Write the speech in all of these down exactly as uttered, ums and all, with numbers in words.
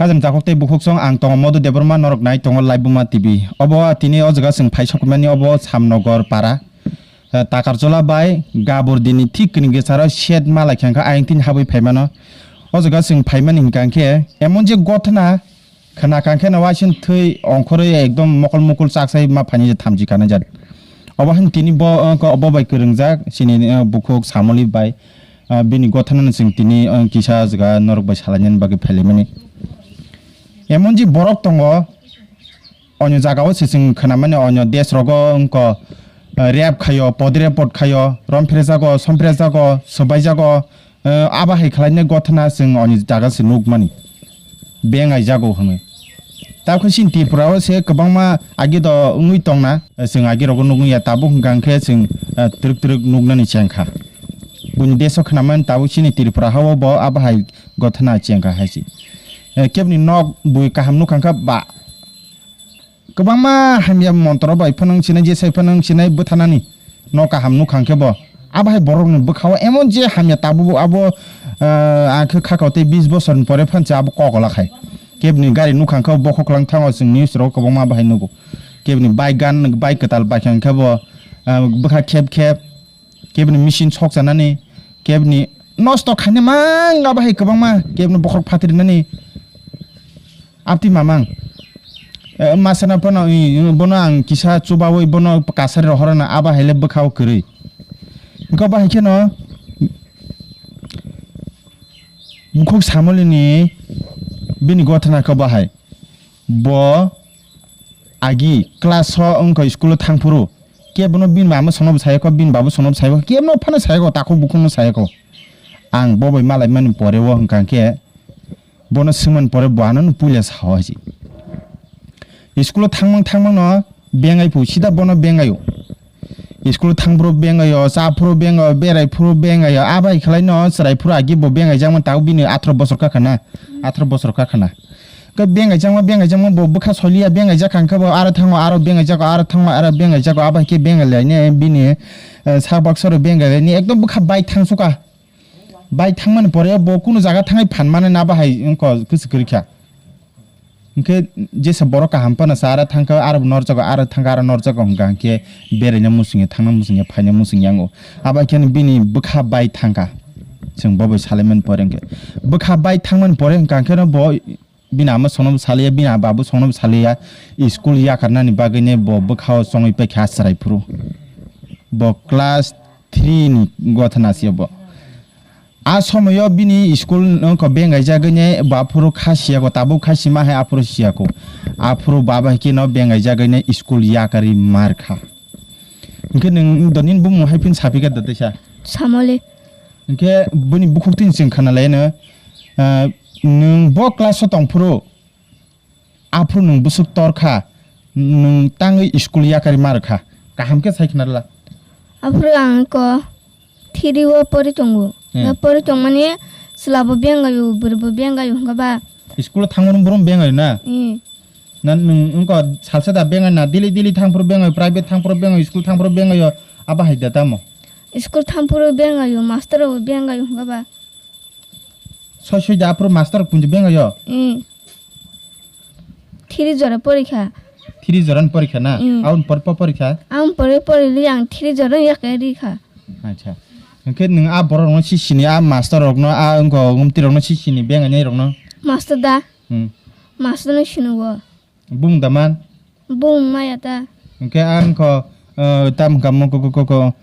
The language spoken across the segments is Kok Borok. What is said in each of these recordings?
Kajam takhuk tei bukhuk song ang tongo Madhu Debbarma, norok nai tongo Laibuma T V. Obo tini o jaga chwng phai sokmani obo Samnogor para. Eh, Takarjola bai Gaburdini thik kini gesaro shed malai khe wngkha ayang tini habwi phaimano. O jaga chwng phaimani hwnkha khe emon je gothna khna kha khe no waising thwi ongkhorwi ekdom mokol mukul chaksai ma phaini je thamchi kanai jat. Obo hwn tini bo, eh, ko-, bo bai kwrwngjak chini, eh, bukhuk Samoli bai. Ah, bini gothana no chwng tini, ah, kisa jaga norok bai salainani bagwi phailaimani. Emon ji borok tongo, onyo jaga o se chwng khwnamani, onyo desh rogo wngko, ah, rep khaio, podrep pod khaio, romphre jago, sompre jago, swbai jago, ah, abo hai khwlainai gothana chwng onyo jaga se nukmani. Bengai jago hwnwi. Tabukhe chini Tripura o se kwbangma agi do wngwi tongna, chwng agi rogo nukya tabuk hwnkha khe chwng, ah, twrwk twrwk nuknani chengkha. Buini desh o khwnamani tabuk chini Tripura ha o bo abo hai gothana chengkha hai se. Eh, kebni nok bui kaham nukha kha ba kwbangma hamya montro bai phano wng sinai, jesai phano wng sinai bwthanani. No kaham nukha khe bo. Abo hai borokni bwkhao emon je hamya tabuk abo, ah, ang khe khakao tei bis bosorni pore phansa abo kok ola khai. Kebni gari nukha khe bokhok lang thango chwng news rok kwbangma abo hai nugo. Kebni bike gan, bike kwtal bai kha khe bo, ah, bwkha khep khep. Kebni machine sok chanani, kebni nosto khaina mang abo hai kwbangma, kebni bokhok phatrinani. Abti mamang. Eh, masana phano, i, bono ang kisa chubawi bono kasari rohorana aba haile bwkhao kwrwi. Engko bahai kheno bukhuk Samolini bini gothana khe bahai. Bo agi class o wngkha school o thangphuru. Kebono bini mama sono bo sayakho, bini babu sono bo sayakho, kebono phano sayakho, takhuk bukhukno sayakho. Ang bo bai malai mani pore o hwnkha khe bono swngmani pore bo ano no puila sao hai se. School o thangmang thangmang no bengai phu sida bono bengai o. School o thangphuru bengai o, chaphuru bengai o, berai phuru bengai o, abai khlai no chwrai phuru agi bo bengai jakma tao bini atharo bosor kha khana, atharo bosor kha khana. Khe bengai jakma, bengai jakma bo bwkha soliya, bengai jak kha khe bo aro thango, aro bengai jago, aro thango, aro bengai jago, abai khe bengai laine bini, eh, sak baksa rok bengai laine ekdom bwkha bai thang suka. Bai thangmani pore bo kunu jaga thangai phan mani na bahai wngkha kwchwk kwrwi kha. Hwnkhe jesa borok kaham phano sa ara thangkha, aro norjago, aro thangkha, aro norjago hwnkha hwnkhe beraina muchungya, thangna muchungya, phaina muchungya wngo. Abo khe bini bwkha bai thangkha. Chwng bo bai salaimani pore hwnkhe. Bwkha bai thangmani pore hwnkha hwnkhe no bo bini ama sono bo saliya, bini babu sono bo saliya. School yakarnani bagwi ne bo bwkhao chongwi paikha chwrai phuru. Bo class three ni gothana se bo. A somoyo bini school wngkha bengaijagwi ne, bo aphuru kha siyako, tabuk kha sima hai aphuru siyako. Aphuru baba hai kheno bengaijagwi ne school yakarwi mar kha. Hwnkhe nwng do nini bumung hai phano saphi kha da teisa? Samoli. Hwnkhe bini bukhuk tini chwng khna lai no, ah, nwng bo class o tong phuru, aphuru nwng bwswk tor kha, nwng tangwi school yakarwi ma rwkha, kaham khe sai khna rwla. Aphuru ang ko three o pori tongo. Hmm. Na pori tongmani chwla bo bengayo, bwrwi bo bengayo hwnkha ba. School o thangmani borom bengayo na? Hmm. Na nwng wngko salsa da bengai na, daily daily thangphuru bengayo, private thangphuru bengayo, school thangphuru bengayo, abo hai da tamo? School thangphuru bengayo, master bo bengayo hwnkha ba. Soi soi da aphuru master kunju bengayo? Hmm. Three jora porikha. Three jora ni porikha na? Mm. Aboni pore po porikha? Aboni pore porili ang three jora yakarwi rikha. Acha. Hwnkhe nwng a borok rokno si sini, a master rokno, a wngkha gumti rokno si sini, bengainai rokno? Master da? Hmm. Master no sini o. Bumung da man? Bumung maya ta. Hwnkhe a wngkha, eh, tam wngkha mo ko, ko, ko, ko.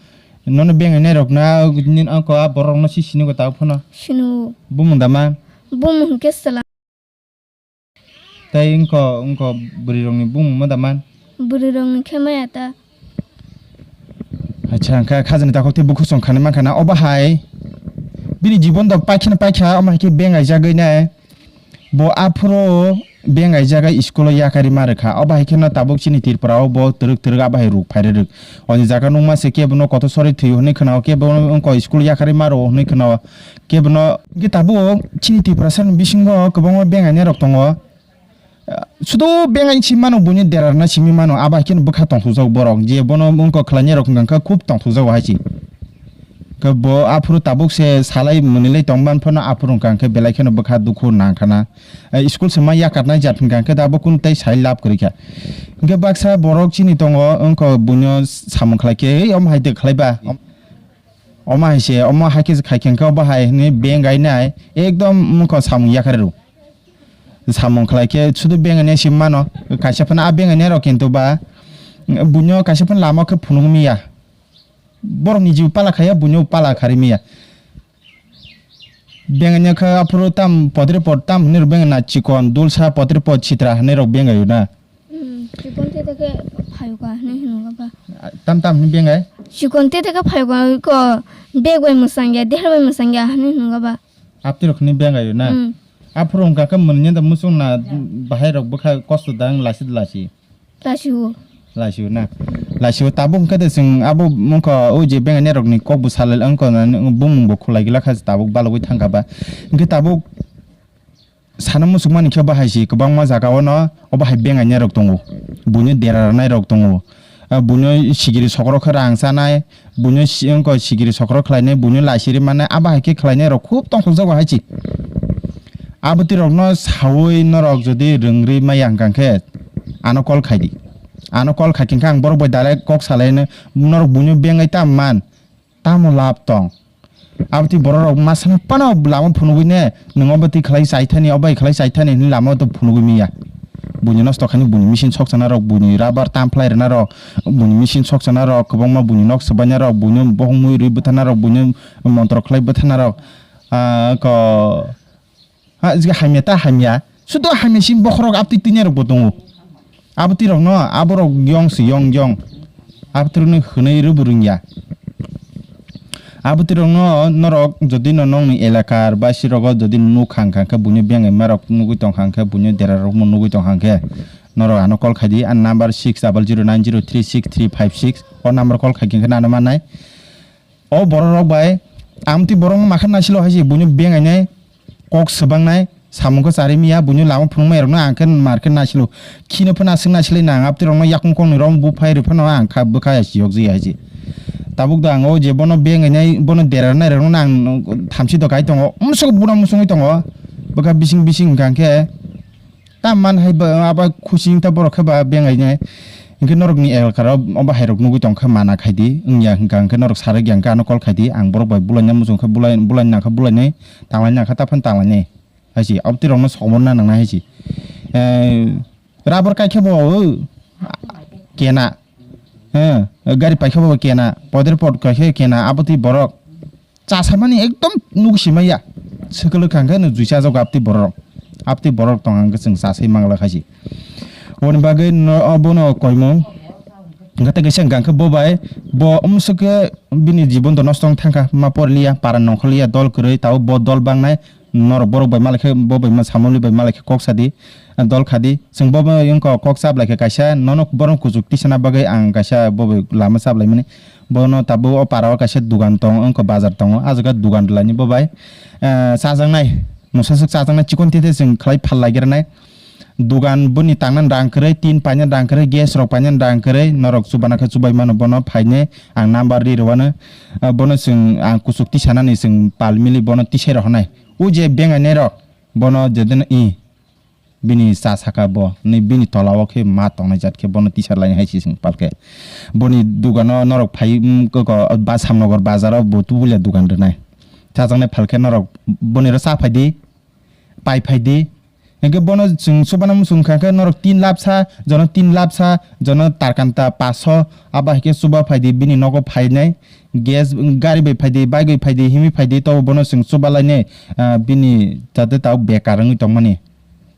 Nono bengainai rokno, a, nin, wngkha a borok rokno si sini o ta phano? Sini o. Bumung da man? Bumung hwnkhe sala. Tei wngkha, wngkha bwrwirokni bumung ma da man? Bwrwirokni khe maya ta. Acha, wngkha khajani takhuk tei bukhuk song khanai mankha na. Obo hai bini jibon dok paikhe paikha, omo hai khe bengaijagwi nai. Bo aphuru bengaijagwi school o yakarwi ma rwkha. Obo hai kheno tabuk chini Tripura o bo twrwk twrwk abo hai ruk phai rwrwk. Oni jaga nukma se kebo no kotor sori thwi hwnwi khna-o, kebo no wngkha school yakarwi ma rw hwnwi khna-o. Kebono hwnkhe tabuk chini Tiprasa ni bisingo kwbangma bengainai rok tongo. Sudo bengai si mano, buini derarna simi mano, abo hai kheno bwkha tongthokjak borok, je bono wngkha khlainai rok wngkha khub tongthokjago hai se. Khe bo aphuru tabuk se salai mwnwilai tongban phano aphuru wngkha, hwnkhe belai kheno bwkha dukhu nangkhana. Eh, school se ma yakarnai jat hwnkha, hwnkhe abo kunu tei sai lab kwrwikha. Hwnkhe baksa borok chini tongo, wngkha buino samung khlai khe, "Ei, omo hai de khlai ba?" Omo hai se, omo hai khe khai khe, hwnkhe obo hai hwnwi bengai nai, ekdom wngkha samung yakarwi rw. Samung khlai khe sudu bengainai se mano, kaisa phano a bengainai rok kintu ba, buino kaisa phano lama khe phunuk miya. Borok ni jibo pala khaya, buino pala khari miya. Bengainai kha aphuru tam podre pod tam hwnwi rok bengaina chikon, dulsa, podre pod, sitra hwnwi rok bengaio na. Hmm, chikon te te khe phaio ka hwnwi hwnwi ba. Tam tam hwnwi bengai? Chikon te te khe phaio ka, ko bag bai mwsang ya, deher bai mwsang ya hwnwi hwnwi ba. Apti rok hwnwi bengaio na. Hmm. Aphuru wngkha khe mwnwi da muchung na bahai rok bwkha kosto dang lasi lasi. Lasi o. Lasi o na. Lasi o tabuk wngkha de chwng abo wngkha o je bengainai rok ni kok bo salai wngkha na bumung bo khulai gila kha tabuk balogwi thangkha ba. Hwnkhe tabuk sana muchung mani khe bahai si kwbangma jaga o no obo hai bengainai rok tongo. Buino dera rwnai rok tongo. Ah, buino sigiri sokrok khe rang chanai, buino si-, wngkha sigiri sokrok khlainai, buino laisiri mannai, abo hai khe khlainai rok khub tongthokjago hai se. Abotwi rokno saui norok jodi rwngri maya hwnkha khe ano call khai di. Ano call khai khe ang borok bai direct kok salaino norok buino bengai ta man, tamo lab tong. Abotwi borok rok masano phano lama phunugwi ne, nwng obo twi khlai chai thani, obo hai khlai chai thani hwnwi lama o to phunugwi miya. Buini nosto khaini buini machine sok chana rok, buini rubber tam phlai rwna rok, buini machine sok chana rok, kwbangma buini nok swbaina rok, buini bohong mui rwi bwthana rok, buini montro khlai bwthana rok, ah, ko, ha, jika hamya ta hamya, sudo hamya sin bokhorok abotwi twi rok bo tongo. Abotwi rokno, aborok yong se yong yong. Abotwi rokno hwnwi rwbo rwngya. Abotwi rokno norok jodi no nokni elakar ba sirogo jodi nuk hang kha khe buino bengaima rok nugwi tong kha khe buino dera rok mo nugwi tong kha khe norok ano call khai di, ani number six double zero nine zero three six three five six. O number call khai khe nano mannai. O borok rok bai amtwi borok no makha nasilo hai se buino bengainai, kok swbangnai, samung khe charwi miya, buino lama phunukmai rokno ang khe mar khe nasilo. Khino phano aswk nasilai nang, abtwi rokno yakung kongni rok buphai rw phano ang kha bwkha ya siyok jaya hai se. Tabuk da ang o je bono bengainai, bono dera rwnai rokno ang thamchi do kai tongo, umsok buna musungwi tongo, bwkha bising bising hwnkha khe. Ta man hai ba, aba khusi wngta borok khe ba bengai ne. Hinkhe norok ni elkar o obo hai rok nugwi tong kha mana khai di. Wngya hwnkha hinkhe norok sarik ya hinkhe ano call khai di. Ang borok bai bulai na muchung kha bulai, bulai na kha bulai nai, tanglai na kha ta phano tanglai nai. Hai se abotwi rok no somor na nang nai hai se. Eh, rubber kai khe bo, o, kena. Eh, gari pai khe bo kena. Podre pod kai khe kena. Abotwi borok. Chasamani ekdom nugwi simaya. Swkang khe no juisa jok abtwi borok. Abtwi borok tong ang khe chwng chasai mangla khaisi. Oboni bagwi no, obono koimung. Hwnkhe tei kaisa hwnkha khe bo bai, bo umswk khe bini jibon to nosto wng thangkha. Ma porliya, para nongkhorliya, dol kwrwi, tabuk bo dol bangnai. Norok borok bai malai khe bo bai ma samoli bai malai khe kok sadi. Dol khadi, chwng bo bai wngkha kok chablai khe kaisa, nono borok kuchuk tisana bagwi ang kaisa bo bai lama chablaimani. Bono tabuk o para o kaisa dugan tongo, wngkha bazar tongo, ah jaga dugan rwlaini bo bai, eh, chajaknai, mosaswk chajaknai chikon tete chwng khlai phal laigra nai. Dugan boni tangna rang kwrwi, tin paina rang kwrwi, gas rok paina rang kwrwi, norok chubana khe chubai mano bono phainai, ang number ri rwano, ah, bono chwng ang kuchuk tisanani chwng pal mili bono tisai rohornai. O je bengainai rok, bono jedeno i. Bini cha saka bo, ni bini tola o khe ma tongnai jat khe bono tisar laini hai se chwng pal khe. Boni dugano norok phai, mm, koko, ba Samnogor bazar o bo tubulia dugan rwnai. Chajaknai phal khe norok boni ro cha phai di, pai phai di. Hinkhe bono chwng chubana muchung kha khe norok tin lab sa, jono tin lab sa, jono tarkanta paso, abo hai khe chuba phai di, bini nogo phainai. Gas, mm, gari bai phai di, bike bai phai di, himwi phai di, tobo bono chwng chuba lainai, ah, bini jate tao bekar wngwi tongmani.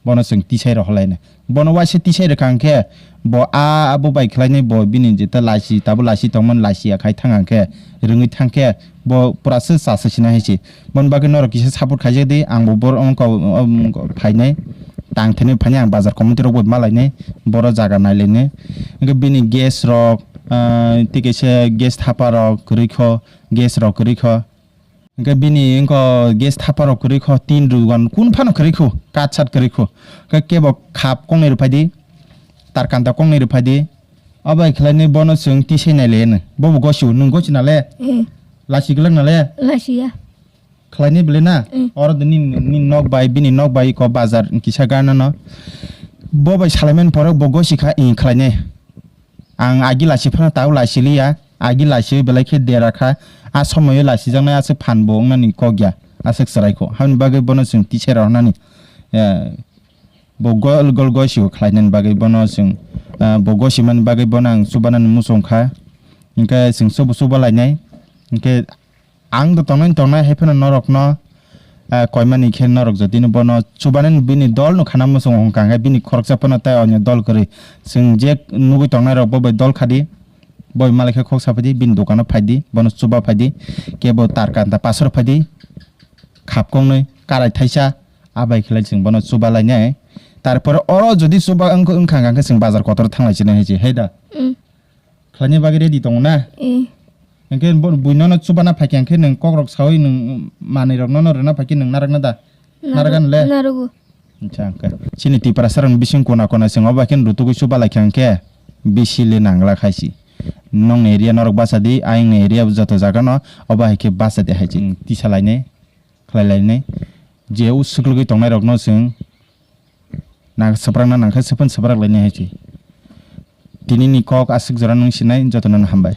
Bono chwng tisai rohorlainai. Bono waisa tisai rwkha hwnkhe, bo a, abo bai khlainai, bo bini jeta lachi, tabo lachi tongmani, lachi ya khai thang hwnkhe, rwngwi thangkhe, bo pura se chasai sinai hai se. Boni bagwi norok kisa support khaijak di, ang bo borok wngkha, um, phainai, tang thani phainai, ang bazar committee rok bai malainai, boro jaga nailainai. Hwnkhe bini gas rok, ah, tei kaisa gas thapa rok kwrwi kho, gas rok kwrwi kho. Hwnkhe bini wngkha gas thapa rok kwrwi kho, tin dugan kun phano kwrwi kho, kat sat kwrwi kho. Hwnkhe kebo khap kongnwi rwphai di, tarkanta kongnwi rwphai di. Obo hai khlainwi bono chwng tisai nai le hwno. Bobo gosio, nwng gosio na le? Eh. Lachi glak na le? Lachi ya. Khlainai bwle na? Mm. Oro de nini, nini nok bai, bini nok bai ko bazar kisa gana no. Bo bai salaimani pore bo gosi kha, ih, khlainai. Ang agi lachi phano tao lachi liya, agi lachi belai khe dera kha. A somoyo lachi jaknai aswk phan bo wngnani kok ya, aswk chwrai kho. Habni bagwi bono chwng tisai rw nani, eh, bo gol gol gosi o khlainani bagwi bono chwng, ah, bo gosi mani bagwi bono ang chubanani muchung kha. Hinkhe chwng chuba, chuba lainai. Hinkhe ang do tongnai tongnai hai phano norokno, ah, koimani khe norok jotino bono chubanani bini dol no khana muchung hwnkha khe bini khoroksa phano tai onyo dol kwrwi. Chwng je nugwi tongnai rok bo bai dol khadi, boi malai khe khok saphai di, bini dukano phai di, bono chuba phai di, kebo tar kanta pasor phai di, khap kongnwi, karai thaisa, abai khlai chwng bono chuba lainai. Tarpore oro jodi chuba wng-, wngkha hwnkha khe chwng bazar kotor thanglai sinai hai se, hai da? Mm. Khlaina bagwi ready tongo na? Eh. Hwnkhe bo, bui nono chubana phaikha hwnkhe nwng kokrok saui nwng manwirok nono rwna phaikhe nwng narwkna da? Narwk-, narwkna le? Narwgo. Acha, hwnkhe chini Tiprasarokni bising kona kona chwng obo hai khe rutugwi chuba laikha hwnkhe bisi le nangla khai si. Nokni area norok bacha di, ayangni area joto jaga no obo hai khe bacha di hai se. Tisa lainai, khlai lainai. Je o swklwgwi tongnai rok no chwng nang swprakna nang khe swphan swprak lainai hai se. Tini ni kok aswk jora nwng sinai, joto no hambai.